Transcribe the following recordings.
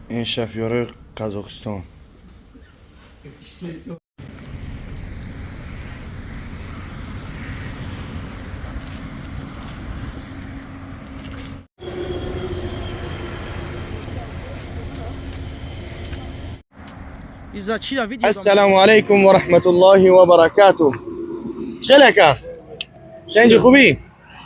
Ин шофёрои Қазоқистон. Ассалому алайкум ва раҳматуллоҳи ва баракатуҳ. Чӣ хел, ака? Тенҷи, хубӣ?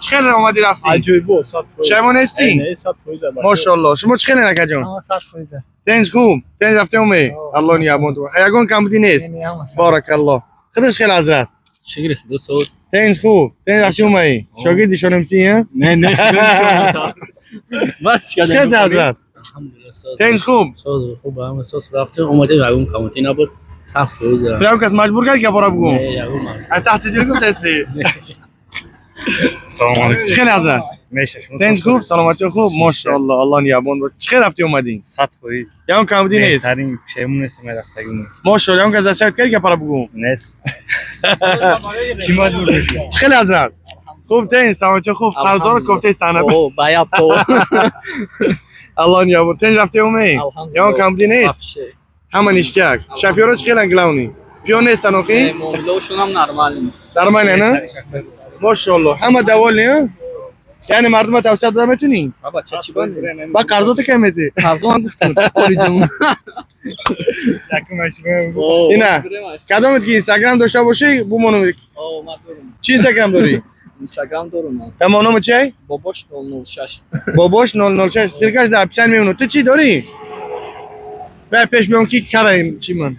Чӣ хел омадӣ, рафтӣ? Аҷоибо, 100%. Пушаймон нестӣ? Не, 100%. Мошоалло. Шумо чӣ хелен, акаҷон? 100%. Тенҷ, хуб, тенҷ рафтӣ, омӣ? Алло нигаҳбон ту. Ягон камбудӣ нест? Баракалло. Худаш хел, ҳазрат? Шукри Худо, соз. Тенҷ, хуб, тенҷ рафтӣ, омаӣ? Шогирди шонамсӣ? Не, не. Бас. Чӣ хел, ҳазрат? Алҳамдулиллаҳ, соз. Тенҷ, хуб? Соз, хуб, ҳама соз, рафтем, омадем, ягон камбудӣ набуд. 100%. Ту ягон кас маҷбур кард, гапора бугӯ? Не, ягон маҷбур. Аз таҳти дил гуфтасти? Салому алайкум. Чӣ хел, ҳазрат? Меша, шумо? Тенҷ, хуб, саломатӣ хуб, мошоалло, Алло нигаҳбон бош. Чӣ хел рафтӣ, омадӣ? 100%. Ягон камбудӣ нест? Беҳтарин, пушаймон нестам аз рафтагимон. Мошоалло. Ягон кас дастгират кард, гапора бугӯ? Нест. Кӣ маҷбур мекунад? Чӣ хел, ҳазрат? Хуб, тенҷ, саломатӣ хуб, қарздорат кофтаи санад. О, бая по. Алло нигаҳбон. Тенҷ рафтӣ, омаӣ? Ягон камбудӣ нест? Вообще. Ҳама ништяк. Шофёро чӣ хелан, главный? Пиён нестан охи? Не, муомилаошон нормально. Нормально, на? Мошоалло, ҳама довольны, а? Яъне мардума тавсия дода метунӣ? Баба, ча чӣ бан? Ба қарзото кам метӣ? Қарзон гуфтам, қори ҷон. О, Ина. Кадомет ки Инстаграм дошта бошӣ, бумонум. О, ман дорум. Чӣ Инстаграм дорӣ? Инстаграм дорум ман. Ҳама номи чӣ? Бобош 006. Бобош 006, ссылка ш дар описание мемонад. Ту чӣ дорӣ? Бая пеш биём, ки караем чӣ ман.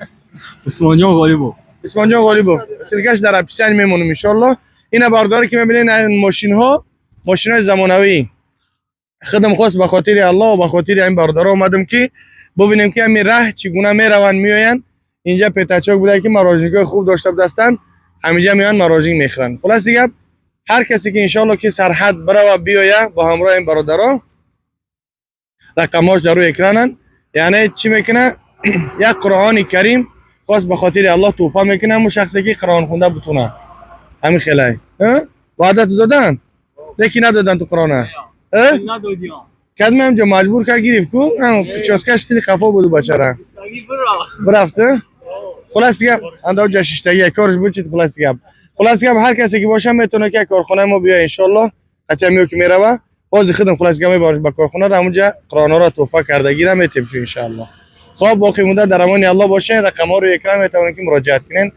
Усмонҷон Ғолибов. Исмонҷон Ғолибов. Ссылка ш дар описание мемонам, иншоалло. Ина, бардоре ки мебинед, ин мошинҳо, мошинҳои замонавӣ. Худам хост, ба хотири Аллоҳ, ба хотири ин бародаро омадам, ки бубинем, ки ҳамин раҳ чӣ гуна мераванд, меоянд. Инҷа пятачок буда, ки мороженое кҳои хуб дошта будастанд, ҳаминҷа меоянд, мороженое мехӯранд. Хулоси гап, ҳар касе ки, иншоалло, ки сарҳад барава, биёя бо ҳамроҳи ин бародаро, рақамҳош дар рӯи экрананд. Яъне чӣ мекуна? Як Қуръони Карим хост, ба хотири Аллоҳ тӯҳфа мекуна, ҳамун шахсе ки Қуръон хонда бутуна. Ҳамин хелай ваъда ту додан, лекин надодан ту Қуръона. Кадме ҳамҷо маҷбур кард, гирифт ку, причёска ш сини қафо буду, бачара бирафт. Хулоси гап, анда ҷа шиштагӣ корш буд чид. Хулоси гап, ҳар касе ки боша, метавона, ки корхонаи мо биёя, иншоалло. Қатъия меё, ки мерава, бози худам, хулоси гап, мебарам ба корхона, ҳамунҷа Қуръонҳоро тӯҳфа кардагира метем шу, иншоалло. Хоб, боқӣ муддат дар амони Аллоҳ бошед. Рақамҳо рӯи экран, метавонед, ки муроҷиат кунед.